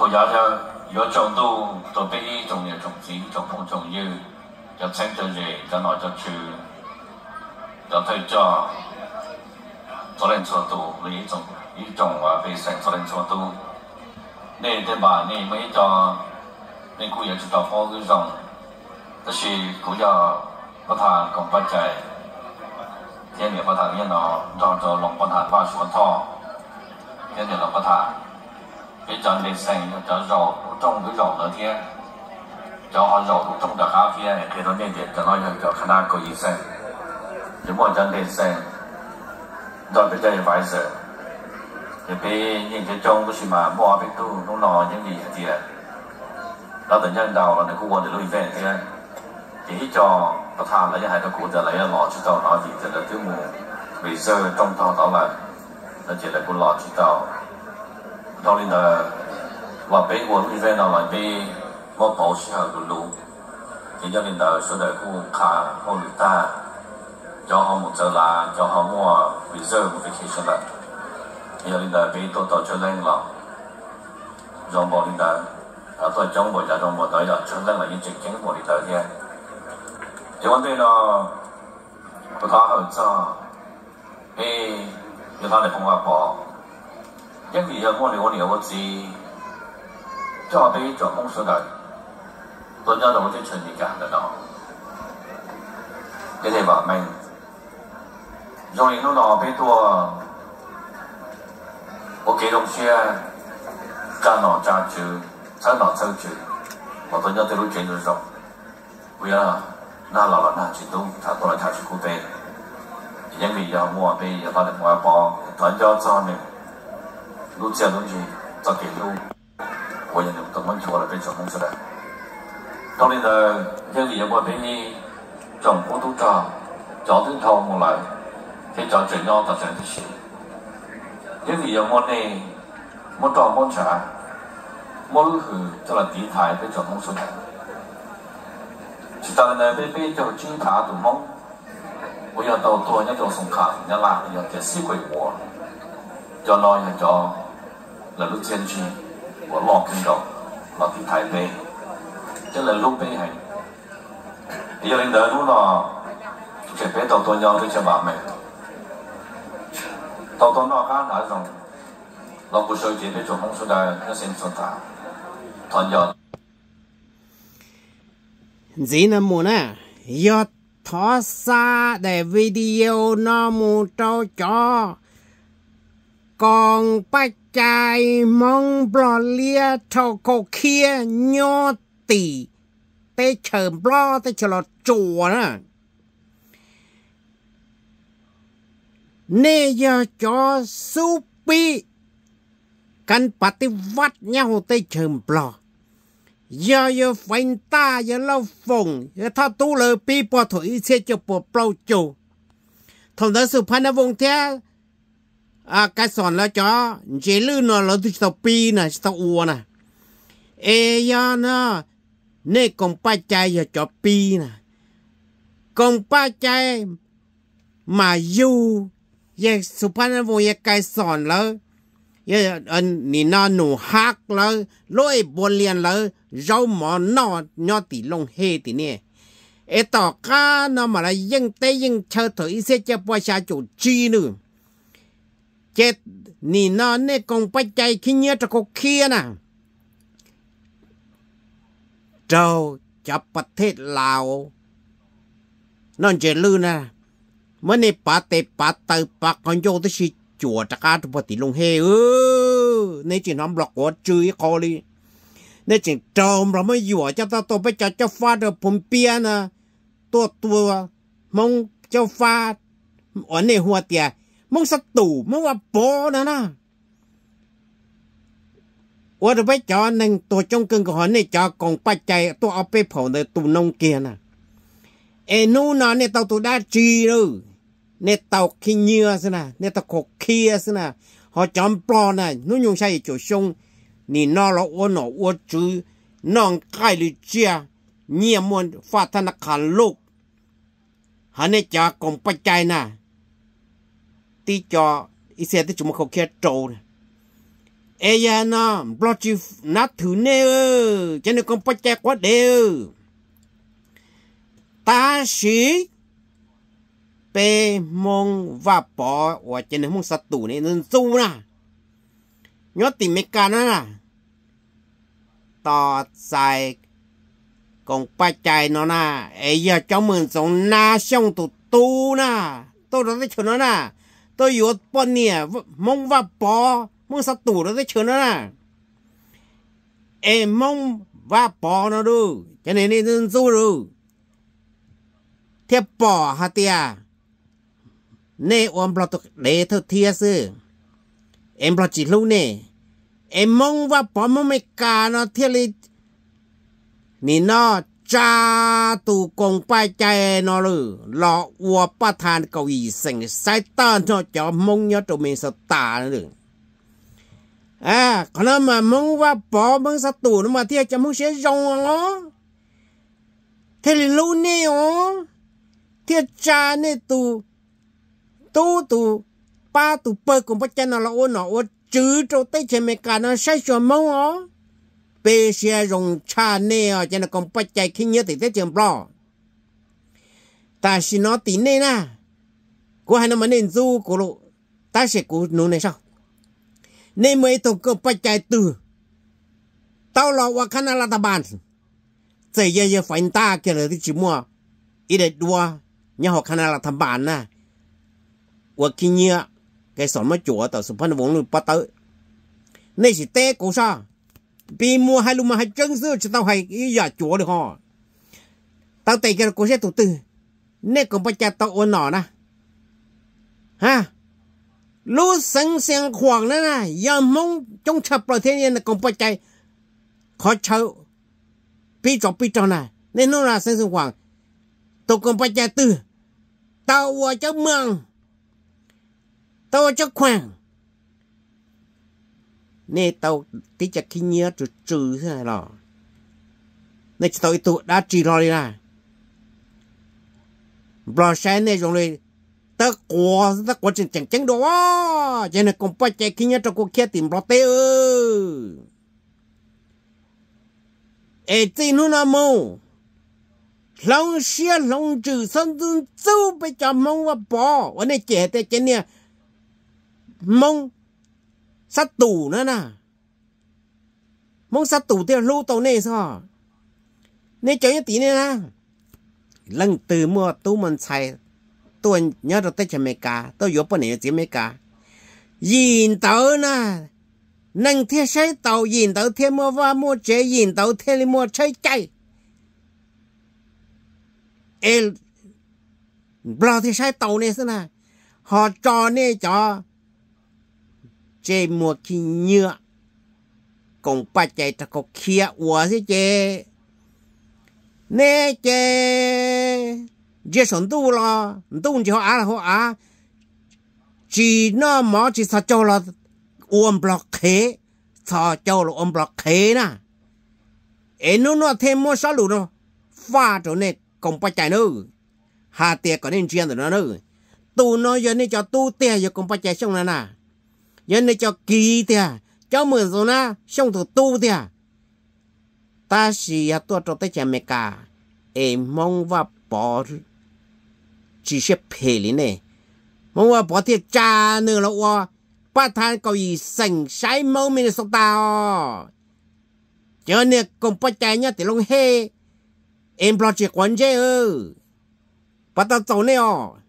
Yog, yuav tsaus ntuj rau peb ib tsoom niam tsoom txiv, tsoom phooj tsoom ywg, cov txheeb cov ze, cov nom cov tswv, cov thawj coj, txhua leej txhua tus, ib tsoom pej xeem txhua leej txhua tus. Nej tej npam nej muaj ib co, nej kuj yuav tsis tau paub zoo, tab sis kuv yog pab tham koom paj cai thiab niam pab tham nyiaj no nrog rau loos pab tham Vaj Suav Thoj thiab niam loos pab tham. Peb cov ntes xees yog cov zaum lub rooj wb zaum ntawd thiab, cov ho zaum lub rooj rov qab thiab. Qhia rau nej tias cov no yog cov khana kaum yim xees, ces muaj cov ntes xees nrog peb cov advisor. Ces peb yeej coob coob tab sis mas muaj ob peb tug hnub no yeej vim hais tias lawv tawm nyiaj ntau los nws kuj ua ntawm lub event thiab. Ces ib co pab tham lawv yeej hais rau kuv tias lawv yuav los tsis tau no vim tias lawv twb mus reserve rooj tog tod lawm, no ces lawv kuj los tsis tau. Dhau li ntawd, los peb ua lub event no los peb muab pauv sij hawm luv luv, ces yog li ntawd sawv daws kuj qha hauj lwm tag, cov ho mus txawv lav, cov ho muaj reserve vacation lawm. Yog li ntawd peb tuaj tau tsawg leej los zoo npaum li ntawd, tuaj coob npaum cas zoo npaum ntawd, yog tsawg leej los yeej tseem ceeb npaum li ntawd thiab. Ces ua ntej no kuv thov hawm txog peb yawg hlob Lis Phooj Vaj Pov, yeej vim yog muaj nws ua niam ua txiv coj peb ib tsoom Hmoob sawv daws tuaj nyob rau lub teb chaws Amelikas ntawm no. Peb tej vam meej, zoo li hnub no peb tuaj ua kev zoo siab, tsa nom tsa tswv, txhawb nom txhawb tswv, kom tuaj nyob tej lub tsev zoo zoo, kuj yog nag los los nag tsis ntub, tshav tuaj los tshav tsis kub peb. Yeej vim yog muaj peb yawg hlob Lis Phooj Vaj Pov, thov nco txog nws lub txiaj lub ntsig, txoj kev hlub uas yog nws tau muab nchuav rau peb tsoom Hmoob sawv daws. Dhau li ntawd yeej vim yog muaj peb ib tsoom qub tub rog, cov twb dhau mus lawm thiab cov tseem nyob tom tsev tib si. Yeej vim yog muaj nej muab roj muab ntshav, muab lub hws coj los tiv thaiv peb tsoom Hmoob sawv daws. Tsis tas li ntawd peb peb caug tsib phav tus Hmoob uas yog tau tuag nyob rau Xoom Kham Nyab Laj, yog tias xib fwb uas, cov no yog cov lawv lub txiaj ntsig uas loj kawg nkaus los tiv thaiv peb, thiab lawv hlub peb heev. Yog li ntawd hnub no tseem peb tau tuaj nyob peb tseem vam meej, tau tuaj noj qab hnav zoo, los kuv sawv cev peb tsoom Hmoob sawv daws nyob xeev Xoom Kham, thov nco. Ntxiv no mus na, yog thov xa daim video no mus rau cov koom paj cai Hmoob Nplog liab rhau khau khiab nyob tim teb chaws Nplog teb chaws Los Tsuas na. Nej yog cov xub pib kav pas tij vaj nyob hauv teb chaws Nplog, yog yawg Faiv Ntaj, yawg Lauj Foom, yawg Thoj Tub lawv pib puag thaum ib txhiab cuaj puas plaub caug. Thaum ntawd Xus Phas Nab Voos thiab Kais Xoom lawv cov ntses lwj no lawv twb tsis tau pib na, tsis tau ua na. Es yog no nej koom paj cai yog cov pib na. Koom paj cai mas yug yawg Xus Phas Nab Voos, yawg Kais Xoom lawv, nim no Nus Hab lawv, Lub Es Npuas Lias lawv zaub mov noj nyob tim Looj Hej tim nej. Es tom qab no mam li yeej teb yeej chaw thaum ib txhiab cuaj puas xya caum tsib nws. Ces nim no nej koom paj cai khib nyiab rau khau khiab na, raug cov pas thej Laus noj ntses lwj na, muab nej pav tes pav taw pav qhov ncauj tib si cuam rov qab rau puag tim Looj Hej. Nej tseem hnov Nplog quav tsw ib qho li. Nej tseem raug Nplog muab yuam coj tuaj tua peb cov Cob Fab rau Phoos Piab na, tuaj tua Hmoob Cob Fab uas nej hu tias Hmoob Xab Tum, Hmoob Vaj Pov no na. Ua rau peb cov neeg tuag coob kawg nkaus, ho nej cov koom paj cai tuaj ob peb phaum ntawd tu noob kiag na. Es hnub no nej tau tus dab tsi lawm? Nej tau khib nyiab xwb na, nej tau khau khiab xwb na. Ho cov Nplog na hnub nyoog xya yim caum xyoo, nim no los ua nom ua tswv, noj nqaij li tsiaj, nyiaj muaj faj thab nab qha luj. Ho nej cov koom paj cai na, tib co ib txhia twb tsis muaj khau khiab rau na. Es yog no, Nplog tsis nab thwm nej, cov niag koom paj cai quav dev. Tab sis peb Hmoob Vaj Pov uas cov niag Hmoob Xab Tus ne ntxub na, nyob tim Meskas no na, tos txais koom paj cai no na, es yog cov Mem Ntxoov Nab Xyooj tus tub na, tuaj rau teb chaws no na, tuaj yuav poj niam Hmoob Vaj Pov Hmoob Xab Tus rau teb chaws no na. Es Hmoob Vaj Pov no lauj, cov niag nej ntxub lauj, thiaj pom hais tias nej ua Nplog tus dev thawj thiab xwb, es Nplog tsis hlub nej. Es Hmoob Vaj Pov Hmoob Meskas no thiaj li nim no tsa tus koom paj cai no lawm los ua paj thas kaum yim xeem saib tag nrho cov Hmoob nyob rau Minnesota lawm. Qhov no mas Hmoob Vaj Pov Hmoob Xab Tus no mas thiaj cov Hmoob siab zoo os, thiaj li hlub nej os, thiaj tsa nej tus tub tus pab tus pawg koom paj cai no los ua nom ua tswv rau teb chaws Amelikas no saib xyuas Hmoob os. Peb siab zoo tshaj nej os, cov niag koom paj cai khib nyiab tim teb chaws Nplog. Tam sim no tim nej na, kuv hais no mas nej ntxub kuv lauj, tab sis kuv nug nej saib, nej muaj ib tug koom paj cai twg tau los ua khab nab las thas npas, txawm yog yawg Faiv Ntaj kiag los twb tsis muaj ib daim duab nyob hauv khab nab las thas npas na, ua khib nyiab, kev xom muab cuam tawm xus phab nab voos lub pob tawb. Nej sim teb kuv saib, pib muab hais lus mas hais tseeb xwb tsis tau hais ib yam cuav li ho. Taw tes kiag rau kuv saib tus twg, nej koom paj cai tau ua nom na. Ha, lub xeev Xias Khuam na na, yog Hmoob coob tshaj plaws thiab koom paj cai qhov chaw pib tsov pib rog na. Nej hnub no xeev Xias Khuam tus koom paj cai twg tau ua cab moos, tau ua cab khuam, nej tau tib co khib nyiab tsw tsw xwb los nej tsis tau ib tug dab tsi hlo li na. Nplog saib nej zoo li tab quav, tab quav tseem tseem ceeb dua, ces nws koom paj cai khib nyiab rau kuv khiab tim Nplog teb. Es txij hnub no mus, hloov siab hloov ntsws txhob ntxub ntxub peb cov Hmoob Vaj Pov uas nej cem hais tias cov niag Hmoob Xab Tus na na. Hmoob Xab Tus thiaj hlub tau nej xwb. Nej cov nyob tim nej na, leej twg muaj tub muaj ntxhais tuaj nyob rau teb chaws Amelikas, tuaj yuav poj niam yuav txiv Amelikas, yim ntawd na, neeg thiaj saib taus, yim ntawd thiaj muaj vaj muaj tsev, yim ntawd thiaj li muaj tsheb caij. Es Nplog thiaj saib taus nej xwb na, ho tso nej cov ntsej muag khib nyiab koom paj cai rau kuv khiab ua xwb ces nej ces ntsia saum ntuj los ntuj, ntsia hauv av los hauv av, tsis noj mov tsis txhos caug los ua Nplog qhev, txhos caug los ua Nplog qhev na. Es hnub no thiaj muab sob lus no faj rau nej koom paj cai nawb, hais tias kom nej ntsia ntawm no na, tus no yog nej cov tub tiag, yog koom paj cai Xyooj na na, yog nej cov kiv tiag, cov mws ntxoov na Xyooj tus tub tiag. Tab sis yog tuaj rau teb chaws Amelikas, es Hmoob Vaj Pov tsis siab phem li nej, Hmoob Vaj Pov thiaj tsa nws los ua paj thas kaum yim xeem saib Hmoob Minnesota os. Cov niag koom paj cai nyob tim Looj Hej, es Nplog tsis quav ntsej, pov tau txaus nej os.